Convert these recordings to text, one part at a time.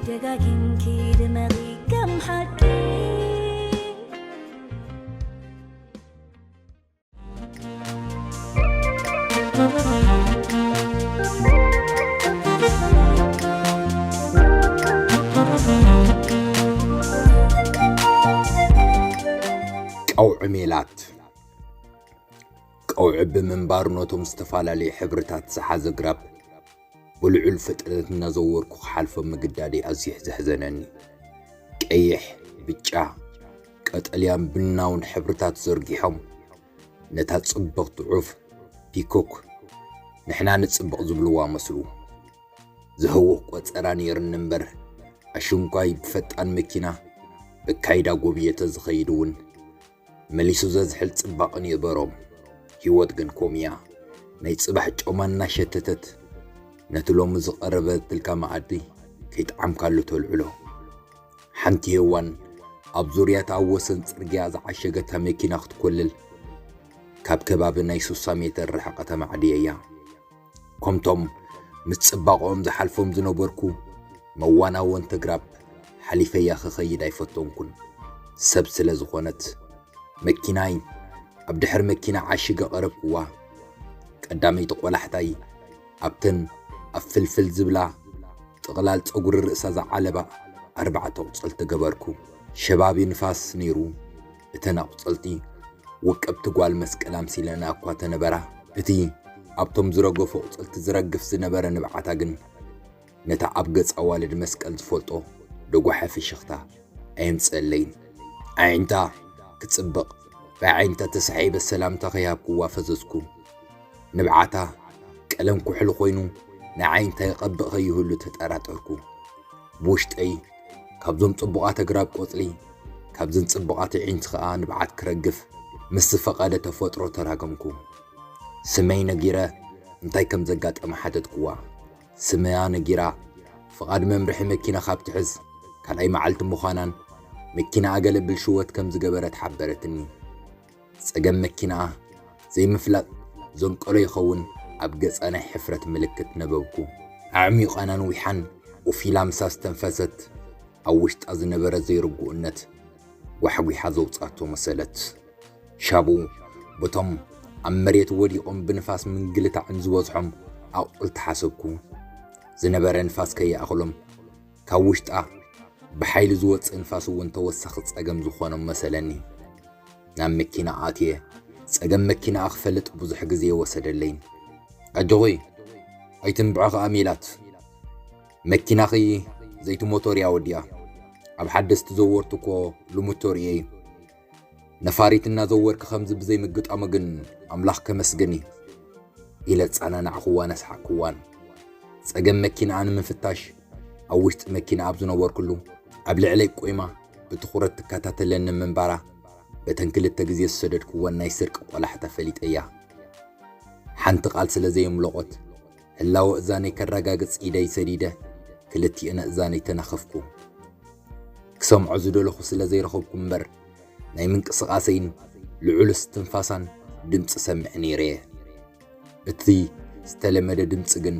ደጋጊምኪ ድመቒ ከም ሓቂ። ቀውዒ ሜላት። ቀውዒ ብምንባሩ ነቶም ዝተፈላለዩ ሕብርታት ዝሓዘ ግራብ ብልዑል ፍጥነት እናዘወርኩ ክሓልፎ ምግዳደይ ኣዝዩ ዘሕዘነኒ። ቀይሕ፣ ብጫ፣ ቀጠልያን ቡናውን ሕብርታት ዘርጊሖም ነታ ጽብቕቲ ዑፍ ፒኮክ ንሕና ንጽብቕ ዝብልዋ መስሉ። ዝህውኽ ቆጸራ ነይሩኒ እምበር ኣሽንኳይ ብፈጣን መኪና ብካይዳ ጎብየ ተዝኸይድ እውን መሊሱ ዘዝሕል ጽባቐ ነበሮም። ህይወት ግን ከምኡ እያ። ናይ ጽባሕ ጮማ እናሸተተት ነቲ ሎሚ ዝቐረበትልካ መኣዲ ከይጠዓምካሉ ተልዕሎ። ሓንቲ ሄዋን ኣብ ዙርያ እታ ኣብ ወሰን ጽርግያ ዝዓሸገታ መኪና ክትኮልል ካብ ከባቢ ናይ ሱሳ ሜተር ርሕቐት ኣማዕድየ እያ። ከምቶም ምስ ጽባቐኦም ዝሓልፎም ዝነበርኩ መዋናወንቲ ግራብ ሓሊፈያ ክኸይድ ኣይፈተንኩን። ሰብ ስለ ዝኾነት መኪናይ ኣብ ድሕሪ መኪና ዓሽገ ቀረብኩዋ። ቀዳመይቲ ቆላሕታይ ኣብተን ኣብ ፍልፍል ዝብላ ጥቕላል ጸጉሪ ርእሳ ዝዓለባ ኣርባዕተ ኣቑጸልቲ ገበርኩ። ሸባቢ ንፋስ ነይሩ። እተን ኣቑጸልቲ ውቅብቲ ጓል መስቀል ኣምሲለና እኳ ተነበራ፣ እቲ ኣብቶም ዝረገፉ ኣቑጸልቲ ዝረግፍ ዝነበረ ንብዓታ ግን ነታ ኣብ ገጽ ኣዋልድ መስቀል ዝፈልጦ ደጓሐ ፍሽኽታ ኣየምጽአለይን። ኣዒንታ ክጽብቕ ብኣዒንታ ተሳሒበ ሰላምታ ከይሃብኩዋ ፈዘዝኩ። ንብዓታ ቀለም ኩሕሊ ኮይኑ ንዓይ እንታይ ይቐብእ ከይህሉ ተጠራጠርኩ። ብውሽጠይ ካብዞም ጽቡቓት ኣግራብ ቆጽሊ ካብዘን ጽቡቓት ኣዒንቲ ከኣ ንብዓት ክረግፍ ምስ ዝፈቐደ ተፈጥሮ ተራገምኩ። ስመይ ነጊረ እንታይ ከም ዘጋጠመ ሓተትኩዋ። ስመያ ነጊራ ፍቓድ መምርሒ መኪና ካብ ትሕዝ ካልኣይ መዓልቲ ምዃናን መኪናኣ ገለ ብልሽወት ከም ዝገበረት ሓበረትኒ። ጸገም መኪናኣ ዘይምፍላጥ ዘንቀሎ ይኸውን ኣብ ገጻ ናይ ሕፍረት ምልክት ነበብኩ። ኣዕሚቓ ኣንዊሓን ኡፍ ኢላ ምስ ኣስተንፈሰት ኣብ ውሽጣ ዝነበረ ዘይርጉእነት ጓሕጒሓ ዘውጻቶ መሰለት። ሻቡ በቶም ኣብ መሬት ወዲቖም ብንፋስ ምንግልታዕን ዝበዝሖም ኣቑጽልቲ ሓሰብኩ። ዝነበረ ንፋስ ከይኣኽሎም ካብ ውሽጣ ብሓይሊ ዝወጽእ ንፋስ እውን ተወሳኺ ጸገም ዝኾኖም መሰለኒ። ናብ መኪና ኣትየ ጸገም መኪናኣ ክፈልጥ ብዙሕ ግዜ ወሰደለይን። ኣጆኺ ኣይትንብዖ ከኣ ሜላት፣ መኪናኺ ዘይቲ ሞቶር እያ ወዲኣ። ኣብ ሓደስቲ ዘወርቲ እኮ ልሙድ ተርእዮ እዩ። ነፋሪት እናዘወርኪ ከምዚ ብዘይ ምግጣሙ ግን ኣምላኽ ከመስግን እዩ ኢለ ጸናናዕኩዋን ኣስሓቅኩዋን። ጸገም መኪናኣ ንምፍታሽ ኣብ ውሽጢ መኪና ኣብ ዝነበርኩሉ ኣብ ልዕለይ ቆይማ ብትኹረት ትከታተለኒ ምንባራ በተን ክልተ ግዜ ዝሰደድኩወን ናይ ስርቂ ቆላሕታ ፈሊጠያ። ሓንቲ ቃል ስለ ዘየምለቖት ህላወ እዛነይ ከረጋግጽ ኢደይ ሰዲደ ክልቲኤን ኣእዛነይ ተናኸፍኩ። ክሰምዖ ዝደለኹ ስለ ዘይረኸብኩ እምበር ናይ ምንቅስቓሰይን ልዑል እስትንፋሳን ድምጺ ሰምዕ ነይረ እየ። እቲ ዝተለመደ ድምጺ ግን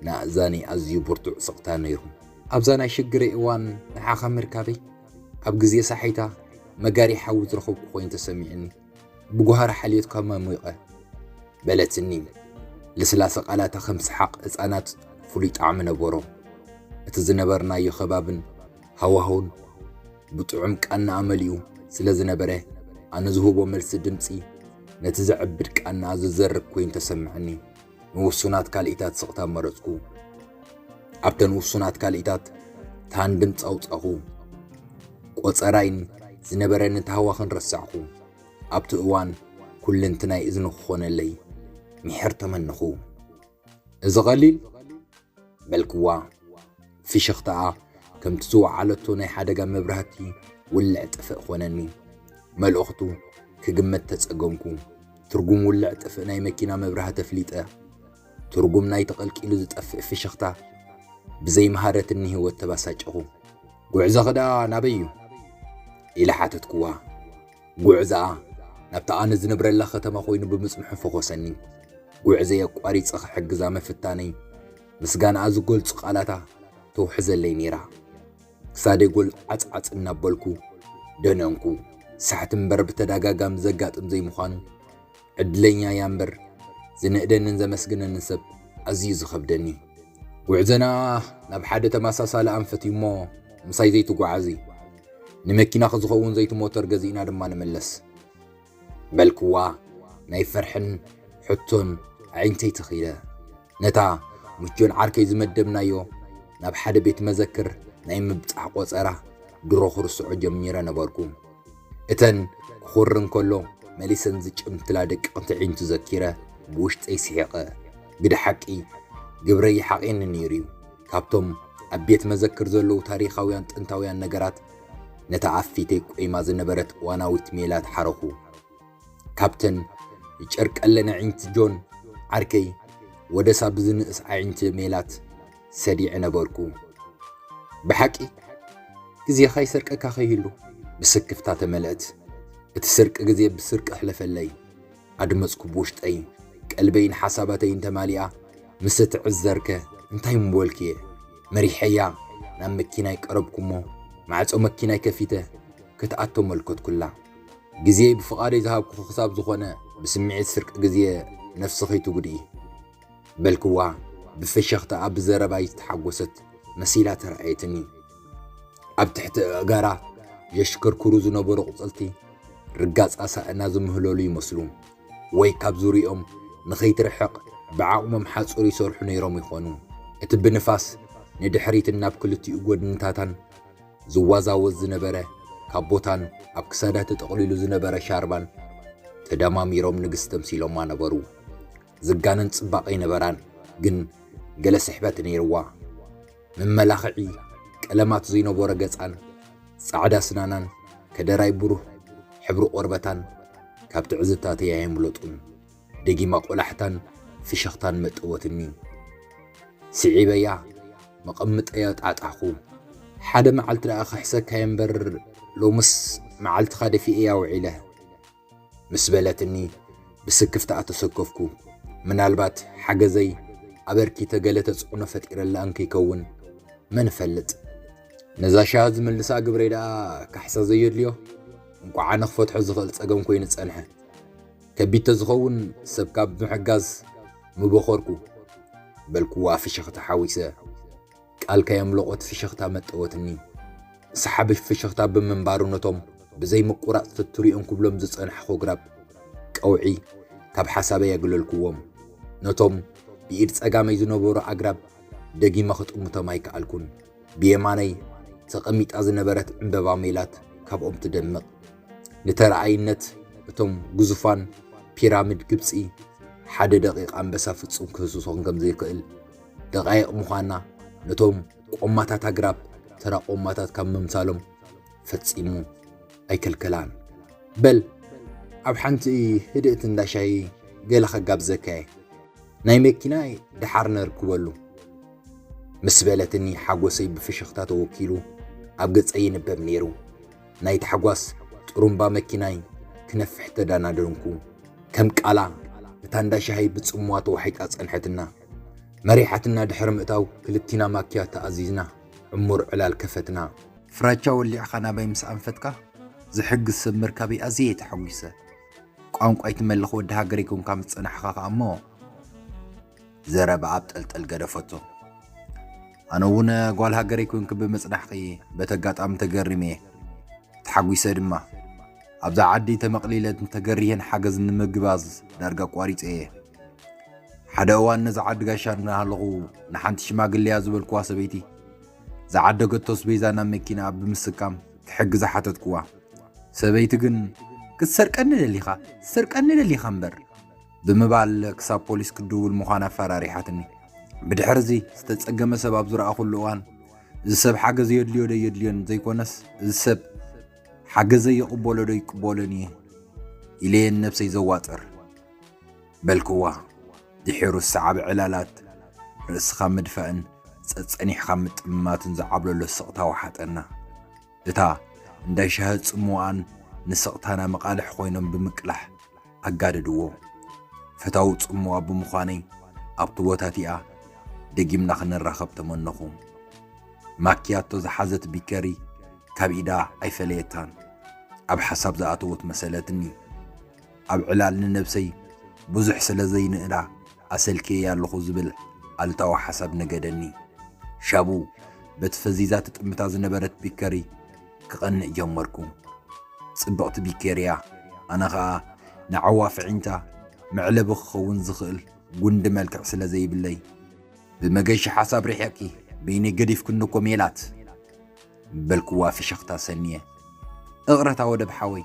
ንኣእዛነይ ኣዝዩ ብርቱዕ ስቕታ ነይሩ። ኣብዛ ናይ ሽግረይ እዋን ንዓኻ ምርካበይ ኣብ ግዜ ሳሒታ መጋሪ ሓዊ ዝረኸብኩ ኮይኑ ተሰሚዕኒ። ብጓህሪ ሓልዮትካ መሚቐ በለትኒ። ልስላሰ ቃላታ ከም ሰሓቕ ህጻናት ፍሉይ ጣዕሚ ነበሮ። እቲ ዝነበርናዮ ከባብን ሃዋህውን ብጥዑም ቃናኣ መሊኡ ስለ ዝነበረ ኣነ ዝህቦ መልሲ ድምጺ ነቲ ዘዕብድ ቃናኣ ዝዘርግ ኮይኑ ተሰምዐኒ። ንውሱናት ካልኢታት ስቕታ መረጽኩ። ኣብተን ውሱናት ካልኢታት ታን ድምጺ ኣውጻኹ። ቆጸራይን ዝነበረኒ ታህዋኽን ረሳዕኩ። ኣብቲ እዋን ኩልንትናይ እዝኒ ክኾነለይ ምሕር ተመነኹ። እዚ ቐሊል በልክዋ። ፍሽኽታኣ ከምቲ ዝወዓለቶ ናይ ሓደጋ መብራህቲ ውልዕ ጥፍእ ኾነኒ። መልእኽቱ ክግመት ተጸገምኩ። ትርጉም ውልዕ ጥፍእ ናይ መኪና መብራህቲ ኣፍሊጠ። ትርጉም ናይ ተቐልቂሉ ዝጠፍእ ፍሽኽታ ብዘይመሃረትኒ ህይወት ተባሳጨኹ። ጉዕዞኺ ደኣ ናበይ እዩ? ኢለ ሓተትክዋ። ጉዕዞኣ ናብታ ኣነ ዝነብረላ ከተማ ኮይኑ ብምጽንሑ ፈኾሰኒ። ጉዕዘይ ኣቋሪጸ ክሕግዛ ምፍታነይ ምስጋናኣ ዝገልጹ ቃላታ ተውሕዘለይ ነይራ። ክሳደይ ጎል ዓጽዓጽ እናበልኩ ደነንኩ። ሳሕቲ እምበር ብተደጋጋሚ ዘጋጥም ዘይምዃኑ ዕድለኛ እያ እምበር ዝንእደንን ዘመስግነንን ሰብ ኣዝዩ ዝኸብደኒ። ጉዕዞና ናብ ሓደ ተመሳሳሊ ኣንፈት እዩ እሞ ምሳይ ዘይትጓዓዙ። ንመኪናኺ ዝኸውን ዘይትሞተር ገዚእና ድማ ንመለስ። በልክዋ ናይ ፍርሕን ሕቶን ኣዒንተይ ተኺለ። ነታ ምስ ጆን ዓርከይ ዝመደብናዮ ናብ ሓደ ቤት መዘክር ናይ ምብጻሕ ቆጸራ ድሮ ክርስዖ ጀሚረ ነበርኩ። እተን ክኹሪ እንከሎ መሊሰን ዝጭምትላ ደቀቕቲ ኣዒንቱ ዘኪረ ብውሽጠይ ስሒቐ። ግደ ሓቂ ግብረይ ይሓቕየኒ ነይሩ እዩ። ካብቶም ኣብ ቤት መዘክር ዘለዉ ታሪኻውያን ጥንታውያን ነገራት ነታ ኣብ ፊተይ ቆይማ ዝነበረት እዋናዊት ሜላት ሓረኹ። ካብተን ይጨርቀለን ኣዒንቲ ጆን ዓርከይ ወደሳ ብዝንእስ ኣዒንቲ ሜላት ሰዲዐ ነበርኩ። ብሓቂ ግዜኻ ይሰርቀካ ከይህሉ ብስክፍታ ተመልአት። እቲ ስርቂ ግዜ ብስርቂ ኣሕለፈለይ። ኣድመጽኩ ብውሽጠይ። ቀልበይን ሓሳባተይን ተማሊኣ ምስ እትዕዘርከ እንታይ ምበልክየ? መሪሐያ ናብ መኪናይ ቀረብኩሞ ማዕጾ መኪናይ ከፊተ ክትኣቶ መልከትኩላ። ግዜ ብፍቓደይ ዝሃብኩኺ ክሳብ ዝኾነ ብስምዒት ስርቂ ግዜ ነፍስኺ ትጉድኢ። በልክዋ ብፍሽኽታኣ ብዘረባይ ዝተሓጎሰት መሲላ ተራእየትኒ። ኣብ ትሕቲ ኣእጋራ የሽከርክሩ ዝነበሩ ቁጽልቲ ርጋጽ ኣሳእና ዝምህለሉ ይመስሉ ወይ ካብ ዙሪኦም ንኸይትርሕቕ ብዓቕሞም ሓጹር ይሰርሑ ነይሮም ይኾኑ። እቲ ብንፋስ ንድሕሪትን ናብ ክልቲኡ ጎድንታታን ዝዋዛወዝ ዝነበረ ካቦታን ኣብ ክሳዳ ተጠቕሊሉ ዝነበረ ሻርባን ተደማሚሮም ንግስቲ ተምሲሎማ ነበሩ። ዝጋነን ጽባቐ ኣይነበራን፣ ግን ገለ ስሕበት ነይርዋ። መመላኽዒ ቀለማት ዘይነበሮ ገጻን ጻዕዳ ስናናን ከደራይ ብሩህ ሕብሪ ቆርበታን ካብ ትዕዝብታተይ ኣየምለጡን። ደጊማ ቆላሕታን ፍሽኽታን መጠወትኒ። ስዒበያ መቐምጠያ ጣጣኹ። ሓደ መዓልቲ ደኣ ክሕሰካየ እምበር ሎምስ መዓልትኻ ደፊኤያ ውዒለ ምስ በለትኒ ብስክፍታ ኣተሰከፍኩ። ምናልባት ሓገዘይ ኣበርኪተ ገለ ተጽዕኖ ፈጢረላ እንከይከውን መን ይፈልጥ? ነዛ ሻህ ዝምልሳ ግብረይ ደኣ ካሕሳ ዘየድልዮ እንቋዕ ኣነ ክፈትሖ ዝኽእል ጸገም ኮይኑ ጸንሐ። ከቢድ ተዝኸውን ሰብ ካብ ምሕጋዝ ምበኸርኩ በልክዋ ፍሽኽታ ሓዊሰ። ቃል ከየምለቖት ፍሽኽታ መጠወትኒ። ሰሓቢ ፍሽኽታ ብምንባሩ ነቶም ብዘይ ምቁራጽ ትትሪኦም ክብሎም ዝጸንሐ ኣግራብ ቀውዒ ካብ ሓሳበይ ኣግለልክዎም። ነቶም ብኢድ ጸጋመይ ዝነበሩ ኣግራብ ደጊመ ክጥምቶም ኣይከኣልኩን። ብየማነይ ተቐሚጣ ዝነበረት ዕምበባ ሜላት ካብኦም ትደምቕ። ንተረኣይነት እቶም ግዙፋን ፒራሚድ ግብጺ ሓደ ደቂቕ ኣንበሳ ፍጹም ክህስሶን ከም ዘይክእል ደቓይቕ ምዃና ነቶም ቆማታት ኣግራብ ተራ ቆማታት ካብ ምምሳሎም ፈጺሙ ኣይከልከላን። በል ኣብ ሓንቲ ህድእቲ እንዳ ሻሂ ገለ ከጋብዘካየ። ናይ መኪናይ ደሓር ነርክበሉ ምስ በለትኒ ሓጎሰይ ብፍሽኽታ ተወኪሉ ኣብ ገጸይ ይንበብ ነይሩ። ናይ ታሕጓስ ጥሩምባ መኪናይ ክነፍሕ ተዳናደንኩ። ከም ቃላ እታ እንዳ ሻሂ ብጽምዋ ተዋሒጣ ጸንሐትና። መሪሓትና ድሕሪ ምእታው ክልቲና ማኪያቶ ኣዚዝና ዕሙር ዕላል ከፈትና። ፍራቻ ወሊዕኻ ናባይ ምስ ኣንፈትካ ዝሕግዝ ሰብ ምርካበይ ኣዝየ እየ ተሓጒሰ። ቋንቋይ ትመልኽ ወዲ ሃገረይ ኮንካ ምስ ጸናሕኻ ከኣ እሞ ዘረባ ኣብ ጠልጠል ገደፈቶ። ኣነ እውን ጓል ሃገረይ ኮንኪ ብምጽናሕኺ በቲ ኣጋጣሚ ተገሪመ እየ። ተሓጒሰ ድማ። ኣብዛ ዓዲ ተመቕሊለን ተገሪሀን ሓገዝ ንምግባዝ ዳርጋ ኣቋሪጸ እየ። ሓደ እዋን ነዛ ዓዲ ጋሻ እናሃለኹ ንሓንቲ ሽማግለያ ዝበልክዋ ሰበይቲ ዝዓደገቶ ኣስቤዛ ናብ መኪና ብምስካም ክሕግዛ ሓተትክዋ። ሰበይቲ ግን ክትሰርቀኒ ደሊኻ ክትሰርቀኒ ደሊኻ እምበር ብምባል ክሳብ ፖሊስ ክድውል ምዃና ኣፈራሪሓትኒ። ብድሕሪ እዚ ዝተጸገመ ሰብ ኣብ ዝረኣኹሉ እዋን እዚ ሰብ ሓገዝ የድልዮ ዶ የድልዮን ዘይኮነስ እዚ ሰብ ሓገዘይ ይቕበሎ ዶ ይቅበሎን እየ ኢለ እየ ንነብሰይ ዘዋጥር። በልክዋ ድሒሩ ሰዓብ ዕላላት ርእስኻ ምድፋእን ጸጸኒሕኻ ምጥምማትን ዝዓብለሎ ስቕታ ወሓጠና። እታ እንዳ ሻሂ ጽምዋኣን ንስቕታና መቓልሕ ኮይኖም ብምቅላሕ ኣጋደድዎ። ፈታዊ ጽምዋ ብምዃነይ ኣብቲ ቦታ እቲኣ ደጊምና ክንራኸብ ተመነኹ። ማኪያቶ ዝሓዘት ቢከሪ ካብ ኢዳ ኣይፈለየታን። ኣብ ሓሳብ ዝኣተወት መሰለትኒ። ኣብ ዕላል ንነብሰይ ብዙሕ ስለ ዘይንእዳ ኣሰልክየ ኣለኹ ዝብል ኣሉታዊ ሓሳብ ነገደኒ። ሻቡ በቲ ፈዚዛ ትጥምታ ዝነበረት ቢከሪ ክቐንእ ጀመርኩ። ጽብቕቲ ቢከርያ፣ ኣነ ኸኣ ንዓዋ ፍዒንታ መዕለቢ ክኸውን ዝኽእል ጉንዲ መልክዕ ስለ ዘይብለይ፣ "ብመገሺ ሓሳብ ርሒቕኪ፣ በይነይ ገዲፍክኒ እኮ ሜላት" በልክዋ ፍሽኽታ ሰንየ። "እቕረታ ወደብ ሓወይ፣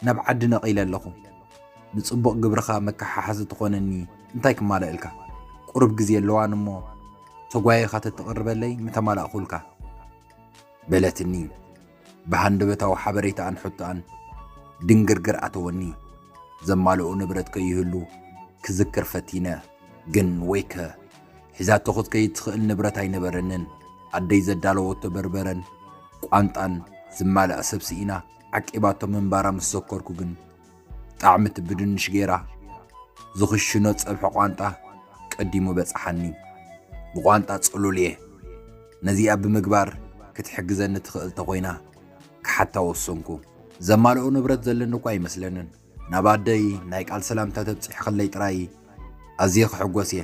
ናብ ዓዲ ነቒለ ኣለኹ። ንጽቡቕ ግብርኻ መከሓሓዚ ትኾነኒ እንታይ ክማልእልካ? ቁሩብ ግዜ ኣለዋን እሞ ተጓይኻ ተትቕርበለይ ምተማላእኹልካ" በለትኒ። ብሃንደበታዊ ሓበሬታኣን ሕቶኣን ድንግርግር ኣተወኒ። ዘማልኦ ንብረት ከይህሉ ክዝክር ፈቲነ። ግን ወይከ፣ ሒዛቶ ክትከይድ ትኽእል ንብረት ኣይነበረንን። ኣደይ ዘዳለወቶ በርበረን ቋንጣን ዝማልኣ ሰብ ስኢና ዓቂባቶ ምንባራ ምስ ዘከርኩ ግን፣ ጣዕሚ እቲ ብድንሽ ገይራ ዝኽሽኖ ጸብሒ ቋንጣ ቀዲሙ በጽሓኒ። ብቋንጣ ጽሉል እየ። ነዚኣ ብምግባር ክትሕግዘኒ ትኽእል ተኾይና ክሓታ ወሰንኩ። ዘማልኦ ንብረት ዘለኒ እኳ ኣይመስለንን። ናብ ኣደይ ናይ ቃል ሰላምታ ተብጽሕኽለይ ጥራይ ኣዝየ ክሕጎስ እየ።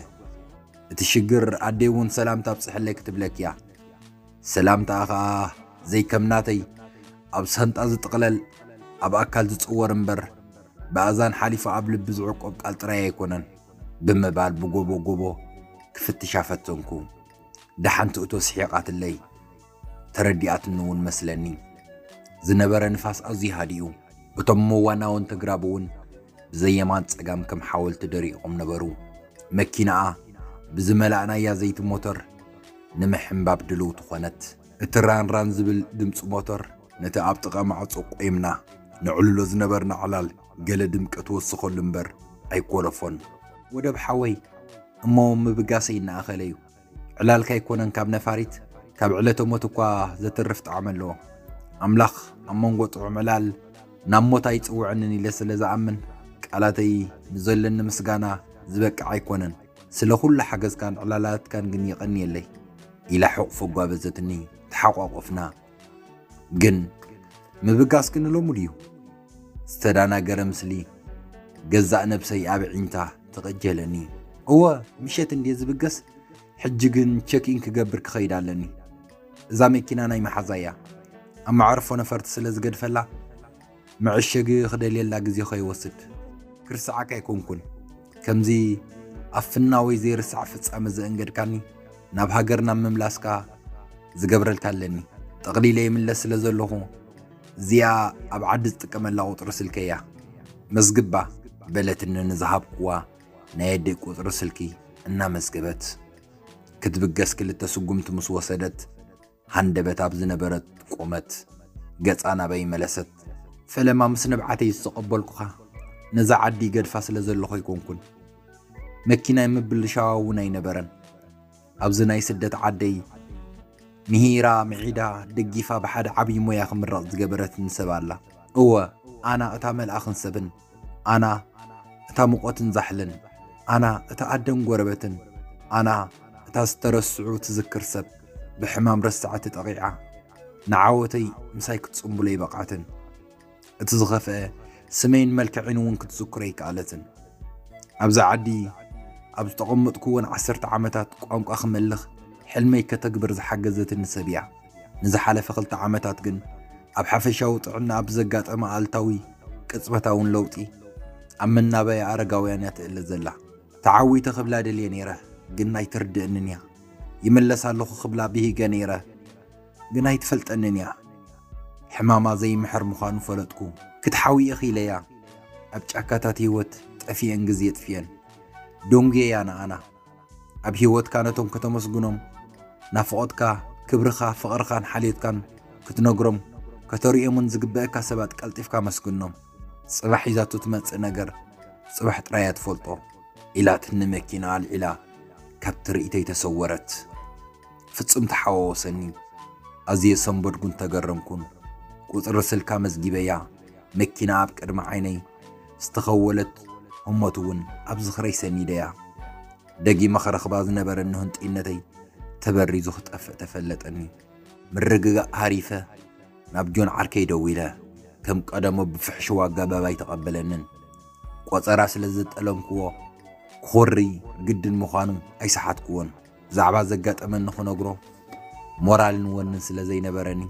እቲ ሽግር ኣደይ እውን ሰላምታ ኣብጽሕለይ ክትብለኪ እያ። ሰላምታኣ ኸኣ ዘይከም ናተይ ኣብ ሳንጣ ዝጥቕለል፣ ኣብ ኣካል ዝጽወር እምበር፣ ብኣዛን ሓሊፉ ኣብ ልቢ ዝዕቆብ ቃል ጥራይ ኣይኮነን ብምባል ብጎቦ ጎቦ ክፍትሻ ፈተንኩ። ደሓን ትእቶ ስሒቓትለይ። ተረዲኣትኒ እውን መስለኒ። ዝነበረ ንፋስ ኣዝዩ ሃዲኡ። እቶም መዋናውን ተግራብ እውን ብዘየማን ጸጋም ከም ሓወልቲ ደሪቖም ነበሩ። መኪናኣ ብዝመላእናያ ዘይቲ ሞተር ንምሕንባብ ድልውቲ ኾነት። እቲ ራን ራን ዝብል ድምጺ ሞተር ነቲ ኣብ ጥቓ ማዕጾ ቆይምና ነዕልሎ ዝነበርና ዕላል ገለ ድምቀት ወስኸሉ እምበር ኣይኮለፎን። "ወደብ ሓወይ፣ እሞ ምብጋሰይ እናኣኸለ እዩ። ዕላልካ ኣይኮነን ካብ ነፋሪት፣ ካብ ዕለተ ሞት እኳ ዘትርፍ ጣዕሚ ኣለዎ። ኣምላኽ ኣብ መንጎ ጥዑም ዕላል ናብ ሞት ኣይጽውዕንን ኢለ ስለ ዝኣምን፣ ቃላተይ ንዘለኒ ምስጋና ዝበቅዕ ኣይኮነን። ስለ ኩሉ ሓገዝካን ዕላላትካን ግን የቐንየለይ" ኢላ ሕቑፎ ጓበዘትኒ። ተሓቋቆፍና። ግን ምብጋስ ክንሎሙ ድዩ? ዝተዳናገረ ምስሊ ገዛእ ነብሰይ ኣብ ዒንታ ተቐጀለኒ። "እወ፣ ምሸት እንድየ ዝብገስ፣ ሕጂ ግን ቸክ ኢን ክገብር ክኸይድ ኣለኒ። እዛ መኪና ናይ መሓዛ እያ። ኣብ መዕርፎ ነፈርቲ ስለ ዝገድፈላ፣ መዐሸጊ ክደልየላ ግዜ ከይወስድ። ክርስዓካ ኣይኮንኩን። ከምዚ ኣብ ፍናወይ ዘይርሳዕ ፍጻመ ዘእንገድካኒ፣ ናብ ሃገርና ምምላስካ ዝገብረልካ ኣለኒ። ጠቕሊለ ይምለስ ስለ ዘለኹ፣ እዚኣ ኣብ ዓዲ ዝጥቀመላ ቁጽሪ ስልከይ እያ። መዝግባ" በለትኒ ንዝሃብክዋ ናይ ኣደይ ቁጽሪ ስልኪ እናመዝገበት። ክትብገስ ክልተ ስጉምቲ ምስ ወሰደት፣ ሃንደበት ኣብ ዝነበረት ቆመት ገጻ ናበይ መለሰት። ፈለማ ምስ ንብዓተይ ዝተቐበልኩኻ፣ ነዛ ዓዲ ገድፋ ስለ ዘለኹ ኣይኮንኩን። መኪናይ ምብልሻዋ እውን ኣይነበረን። ኣብዚ ናይ ስደት ዓደይ ምሂራ ምዒዳ ደጊፋ ብሓደ ዓብዪ ሞያ ክምረቕ ዝገበረትኒ ሰብ ኣላ። እወ፣ ኣና እታ መልኣኽን ሰብን፣ ኣና እታ ሙቐትን ዛሕልን፣ ኣና እታ ኣደን ጎረበትን፣ ኣና እታ ዝተረስዑ ትዝክር ሰብ፣ ብሕማም ረሳዕቲ ጠቒዓ፣ ንዓወተይ ምሳይ ክትጽንብሎ ኣይበቕዓትን። እቲ ዝኸፍአ፣ ስመይን መልክዐይን እውን ክትዝክሮ ኣይከኣለትን። ኣብዛ ዓዲ ኣብ ዝተቐመጥኩወን ዓሰርተ ዓመታት ቋንቋ ክመልኽ ሕልመይ ከተግብር ዝሓገዘትኒ ሰብ እያ። ንዝሓለፈ ክልተ ዓመታት ግን ኣብ ሓፈሻዊ ጥዕና ኣብ ዘጋጠመ ኣሉታዊ ቅጽበታውን ለውጢ ኣብ መናበያ ኣረጋውያን እያ ትእለ ዘላ። ተዓዊተ ክብላ ደልየ ነይረ፣ ግን ኣይትርድእንን እያ። ይምለስ ኣለኹ ክብላ ብሂገ ነይረ፣ ግን ኣይትፈልጠንን እያ። ሕማማ ዘይምሕር ምዃኑ ፈለጥኩ። ክትሓዊ እኺለ እያ። ኣብ ጫካታት ህይወት ጠፊአን ግዜ የጥፍየን። ደንጉየ እያ ንኣና። ኣብ ህይወትካ ነቶም ከተመስግኖም፣ ናፍቖትካ፣ ክብርኻ፣ ፍቕርኻን ሓልዮትካን ክትነግሮም፣ ከተርእዮምን ዝግበአካ ሰባት ቀልጢፍካ መስግኖም። ጽባሕ ሒዛቶ ትመጽእ ነገር ጽባሕ ጥራይ እያ ትፈልጦ። ኢላትኒ መኪና ኣልዒላ ካብ ትርኢተይ ተሰወረት። ፍጹም ተሓዋወሰኒ። ኣዝየ ሰንበድኩን ተገረምኩን። ቁጽሪ ስልካ መዝጊበያ። መኪና ኣብ ቅድሚ ዓይነይ ዝተኸወለት ህሞት እውን ኣብ ዝኽረይ ሰኒደያ። ደጊመ ክረኽባ ዝነበረኒ ህንጡይነተይ ተበሪዙ ክጠፍእ ተፈለጠኒ። ምርግጋእ ሃሪፈ ናብ ጆን ዓርከይ ደዊለ። ከም ቀደሞ ብፍሕሽው ኣገባብ ኣይተቐበለንን። ቆጸራ ስለ ዘጠለምክዎ ክኾሪ ግድን ምዃኑ ኣይሰሓትክዎን። ብዛዕባ ዘጋጠመኒ ክነግሮ ሞራልን ወንን ስለ ዘይነበረኒ፣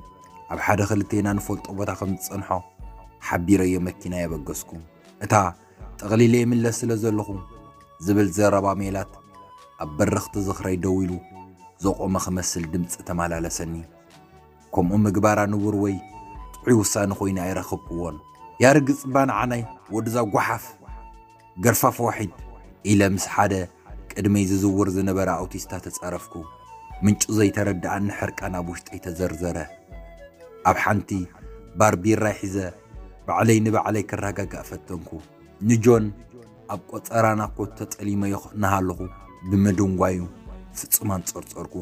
ኣብ ሓደ ክልቴና ንፈልጦ ቦታ ከም ዝጸንሖ ሓቢረዮ መኪና የበገስኩ። እታ ጠቕሊለ ይምለስ ስለ ዘለኹ ዝብል ዘረባ ሜላት ኣብ በረኽቲ ዝኽረይ ደው ኢሉ ዘቖመ ክመስል ድምጺ ተመላለሰኒ። ከምኡ ምግባራ ንቡር ወይ ጥዑይ ውሳነ ኮይኑ ኣይረኸብክዎን። ያርግጽ እባ ንዓናይ ወድዛ ጓሓፍ ገርፋፍ ዋሒድ ኢለ ምስ ሓደ ቅድመይ ዝዝውር ዝነበረ ኣውቲስታ ተጻረፍኩ። ምንጩ ዘይተረድኣኒ ሕርቃን ኣብ ውሽጠይ ተዘርዘረ። ኣብ ሓንቲ ባር ቢራይ ሒዘ ባዕለይ ንባዕለይ ክረጋጋእ ፈተንኩ። ንጆን ኣብ ቆጸራና ኮት ተጠሊመዮ እናሃለኹ ብምድንጓዩ ፍጹም ኣንጸርጸርኩ።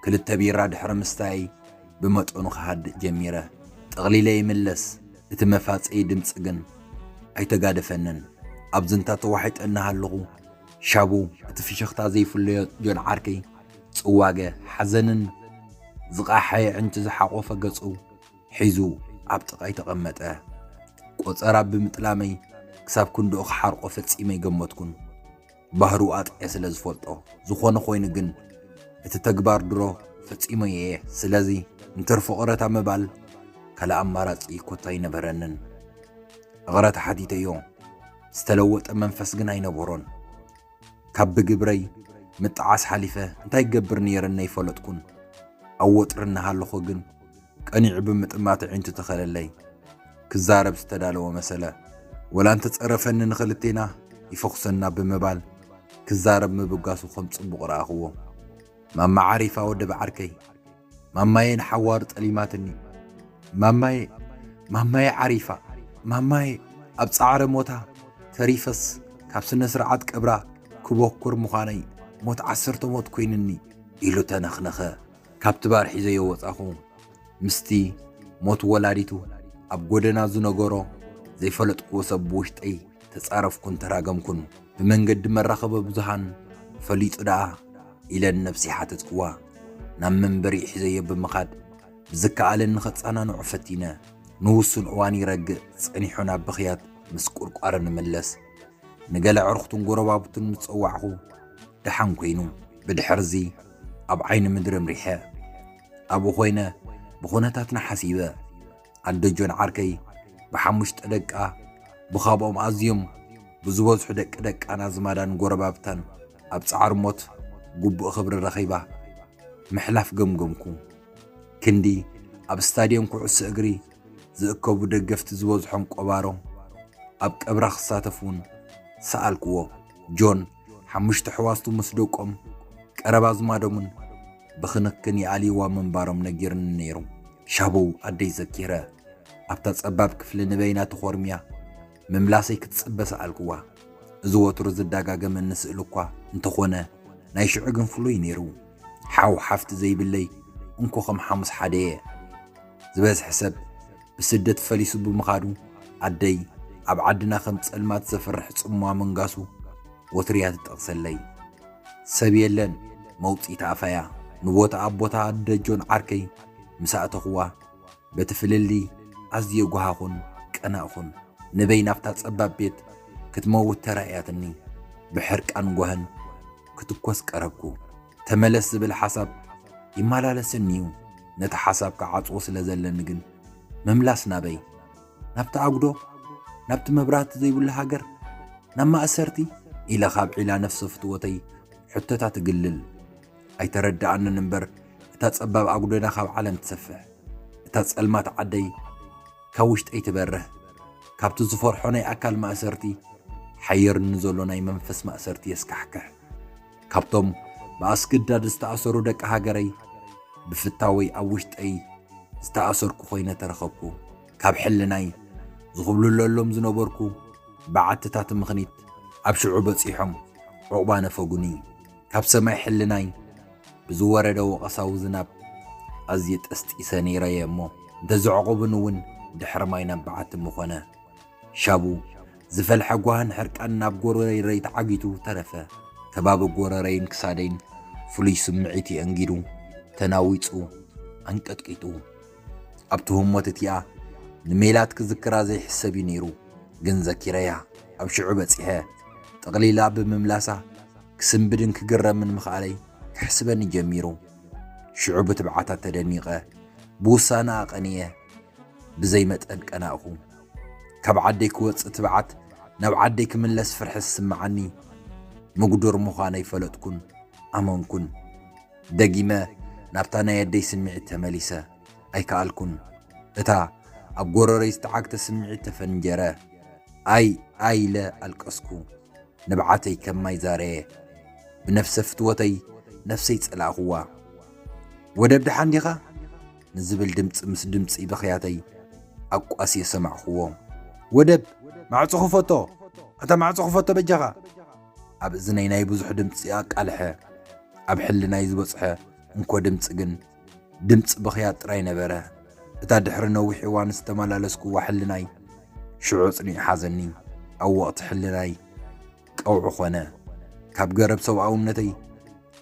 ክልተ ቢራ ድሕሪ ምስታየይ ብመጠኑ ክሃድእ ጀሚረ። ጠቕሊለ ይምለስ፣ እቲ መፋጸዪ ድምጺ ግን ኣይተጋደፈንን። ኣብ ዝንታ ተዋሒጠ እናሃለኹ ሻቡ እቲ ፍሽኽታ ዘይፍለዮ ጆን ዓርከይ ጽዋገ ሓዘንን ዝቓሓ የዕንቲ ዝሓቖፈ ገጹ ሒዙ ኣብ ጥቓይ ተቐመጠ። ቆጸራ ብምጥላመይ ክሳብ ክንድኡ ክሓርቆ ፈጺመ ኣይገመትኩን። ባህሩ ኣጥዕየ ስለ ዝፈልጦ። ዝኾነ ኮይኑ ግን እቲ ተግባር ድሮ ፈጺመዮ እየ። ስለዚ ንትርፊ ቕረታ ምባል ካልእ ኣማራጺ ኮታ ኣይነበረንን። እቕረታ ሓቲተዮ። ዝተለወጠ መንፈስ ግን ኣይነበሮን። ካብ ብግብረይ ምጥዓስ ሓሊፈ እንታይ ክገብር ነይረኒ ኣይፈለጥኩን። ኣብ ወጥሪ እናሃለኹ ግን ቀኒዑ ብምጥማት ኣዒንቱ ተኸለለይ። ክዛረብ ዝተዳለወ መሰለ። ወላ እንተጸረፈኒ ንኽልቴና ይፈኹሰና ብምባል ክዛረብ ምብጋሱ ከም ጽቡቕ ረኣኽዎ። ማማ ዓሪፋ ወደብ ዓርከይ። ማማየ ንሓዋሩ ጠሊማትኒ። ማማየ፣ ማማየ ዓሪፋ። ማማየ ኣብ ጻዕረ ሞታ ተሪፈስ ካብ ስነ ስርዓት ቀብራ ክበኩር ምዃነይ ሞት ዓሰርተ ሞት ኮይንኒ ኢሉ ተነኽነኸ። ካብቲ ባር ሒዘዮ ወጻኹ። ምስቲ ሞት ወላዲቱ ኣብ ጎደና ዝነገሮ ዘይፈለጥክዎ ሰብ ብውሽጠይ ተጻረፍኩን ተራገምኩን። ብመንገዲ መራኸቢ ብዙሃን ፈሊጡ ደኣ ኢለ ንነብሰይ ሓተትክዋ። ናብ መንበሪኡ ሒዘዮ ብምኻድ ብዝከኣለኒ ከጸናንዖ ፈቲነ። ንውሱን እዋን ይረግእ ጸኒሑ ናብ ብኽያት ምስ ቁርቋረ ንምለስ። ንገለ ኣዕሩኽቱን ጎረባብቱን ምስ ጸዋዕኹ ደሓን ኮይኑ። ብድሕርዚ ኣብ ዓይኒ ምድሪ ኣምሪሐ። ኣብኡ ኮይነ ብኹነታትና ሓሲበ። ኣደ ጆን ዓርከይ ብሓሙሽተ ደቃ፣ ብኻብኦም ኣዝዮም ብዝበዝሑ ደቂ ደቃን ኣዝማዳን ጎረባብታን ኣብ ጻዕሪ ሞት ግቡእ ክብሪ ረኺባ ምሕላፍ ገምገምኩ። ክንዲ ኣብ ስታድየም ኩዕሶ እግሪ ዝእከቡ ደገፍቲ ዝበዝሖም ቆባሮ ኣብ ቀብራ ክሳተፍ እውን ሰኣልክዎ። ጆን ሓሙሽተ ኣሕዋቱ ምስ ደቆም ቀረባ ኣዝማዶምን ብኽንክን ይኣልይዋ ምንባሮም ነጊሩኒ ነይሩ። ሻቡ ኣደይ ዘኪረ። ኣብታ ጸባብ ክፍሊ ንበይና ተኾርምያ ምምላሰይ ክትጽበ ሰኣልክዋ። እዚ ወትሩ ዝደጋገመኒ ስእሊ እኳ እንተኾነ፣ ናይ ሽዑ ግን ፍሉይ ነይሩ። ሓው ሓፍቲ ዘይብለይ እንኮ ከም ሓሙስ ሓደ እየ። ዝበዝሐ ሰብ ብስደት ፈሊሱ ብምኻዱ፣ ኣደይ ኣብ ዓድና ከም ጸልማት ዘፍርሕ ጽምዋ ምንጋሱ ወትሩ እያ ትጠቕሰለይ። ሰብ የለን መውጽኢት ኣፋያ። ንቦታ ኣብ ቦታ ኣደ ጆን ዓርከይ ምስ ኣእተኽዋ፣ በቲ ፍልልይ ኣዝየ ጓሃኹን ቀናእኹን። ንበይ ናብታ ጸባብ ቤት ክትመውት ተራእያትኒ። ብሕርቃን ጓህን ክትኮስ ቀረብኩ። ተመለስ ዝብል ሓሳብ ይመላለሰኒ እዩ። ነቲ ሓሳብ ክዓጽዎ ስለ ዘለኒ ግን፣ ምምላስ ናበይ? ናብቲ ኣጉዶ? ናብቲ መብራህቲ ዘይብሉ ሃገር? ናብ ማእሰርቲ? ኢለ ካብ ዒላ ነፍሰ ፍትወተይ ሕቶታት እግልል። ኣይተረድኣንን እምበር፣ እታ ጸባብ ኣጉዶና ካብ ዓለም ትሰፍሕ። እታ ጸልማት ዓደይ ካብ ውሽጠይ ትበርህ። ካብቲ ዝፈርሖ ናይ ኣካል ማእሰርቲ ሓይርኒ ዘሎ ናይ መንፈስ ማእሰርቲ የስካሕክሕ። ካብቶም ብኣስገዳድ ዝተኣሰሩ ደቂ ሃገረይ ብፍታወይ ኣብ ውሽጠይ ዝተኣሰርኩ ኮይነ ተረኸብኩ። ካብ ሕልናይ ዝኹብልለሎም ዝነበርኩ በዓትታት ምኽኒት ኣብ ሽዑ በጺሖም ዑቕባ ነፈጉኒ። ካብ ሰማይ ሕልናይ ብዝወረደ ወቐሳዊ ዝናብ ኣዝየ ጠስጢሰ ነይረ'የ እሞ፣ እንተዘዕቆቡኒ እውን ድሕሪ ማይ ናብ በዓቲ ምኾነ። ሻቡ ዝፈልሐ ጓህን ሕርቃን ናብ ጎረረይ ተዓጊቱ ተረፈ። ከባቢ ጎረረይን ክሳደይን ፍሉይ ስምዒት እዩ ኣንጊዱ፣ ተናዊጹ፣ ኣንቀጥቂጡ። ኣብቲ ህሞት እቲኣ ንሜላት ክዝክራ ዘይሕሰብ እዩ ነይሩ፣ ግን ዘኪረያ። ኣብ ሽዑ በጺሐ። ጠቕሊላ ብምምላሳ ክስንብድን ክግረምን ምኽኣለይ ከሕስበኒ ጀሚሩ። ሽዑ ብትብዓታ ተደኒቐ፣ ብውሳነኣ ቀንየ። ብዘይ መጠን ቀናእኹ። ካብ ዓደይ ክወጽእ ትብዓት፣ ናብ ዓደይ ክምለስ ፍርሒ ዝስምዓኒ ምጉዱር ምዃነይ ፈለጥኩን ኣመንኩን። ደጊመ ናብታ ናይ ኣደይ ስምዒት ተመሊሰ። ኣይከኣልኩን። እታ ኣብ ጎረረይ ዝተዓግተ ስምዒት ተፈንጀረ። ኣይ፣ ኣይ ኢለ ኣልቀስኩ። ንብዓተይ ከም ማይ ዛረየ። ብነፍሰ ፍትወተይ ነፍሰይ ጸላእኽዋ። "ወደብ ደሓን ዲኻ?" ንዝብል ድምጺ ምስ ድምጺ ብኽያተይ ኣቋስየ ሰማዕኽዎ። "ወደብ፣ ማዕጾ ክፈቶ! ኣታ ማዕጾ ክፈቶ በጃኻ!" ኣብ እዝነይ ናይ ብዙሕ ድምጺ ኣቃልሐ። ኣብ ሕልናይ ዝበጽሐ እንኮ ድምጺ ግን ድምጺ ብኽያት ጥራይ ነበረ። እታ ድሕሪ ነዊሕ እዋን ዝተመላለስኩዋ ሕልናይ ሽዑ ጽኒዑ ሓዘኒ። ኣብ ወቕቲ ሕልናይ ቀውዒ ኾነ። ካብ ገረብ ሰብኣውነተይ፣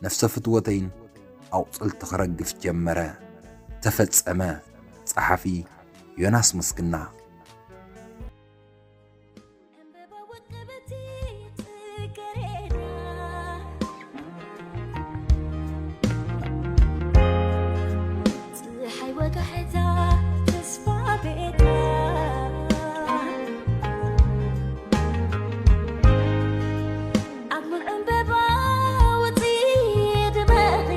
ነፍሰ ፍትወተይን ኣቑጽልቲ ክረግፍ ጀመረ። ተፈጸመ። ጸሓፊ ዮናስ ምስግና። ዕምበባ ውቅብቲ ጽጌረዳ፣ ጸሓይ ወጋሕታ ተስፋ ቤታ፣ ኣብ ሙሉእ ዕምበባ ውጺ ድመቒ፣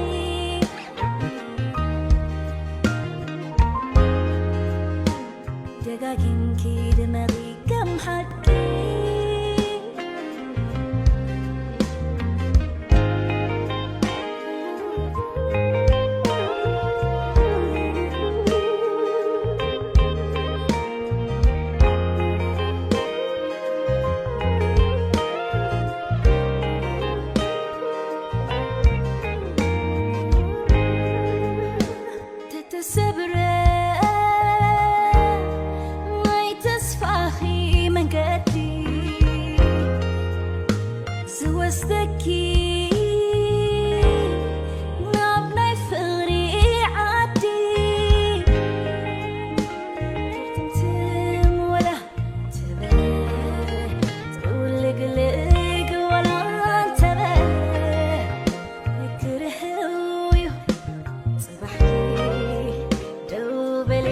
ደጋጊምኪ ድመቒ ከም ሓቂ። ተተሰብረ ናይ ተስፋኺ መንገዲ ዝወስደኪ ናብ ናይ ፍቕሪ ዓዲ። ትምትም ወላ ትበል ጥውልግልግ ወላ እንተበል፣ ክርህው እዩ ጽባሕኪ። ደው በሊ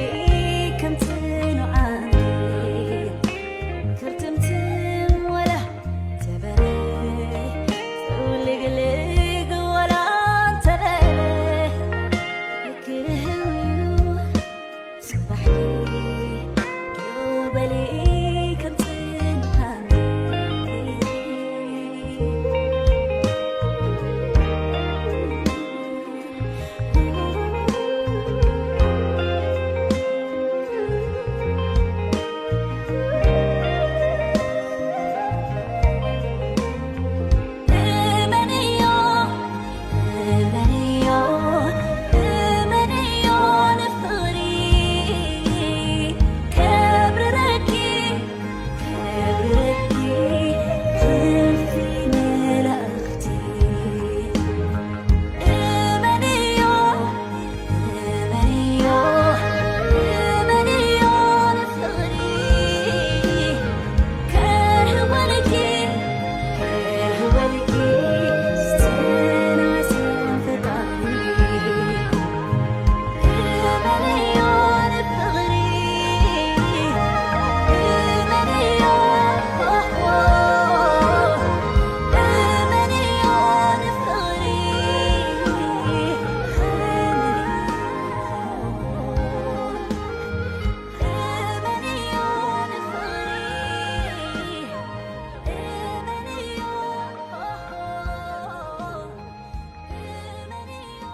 ከም ጽኑዓት ክርትምትም ወላ ተበለ፣ ጥውልግልግ ወላ እንተበለ፣ ክርህው እዩ ጽባሕኪ።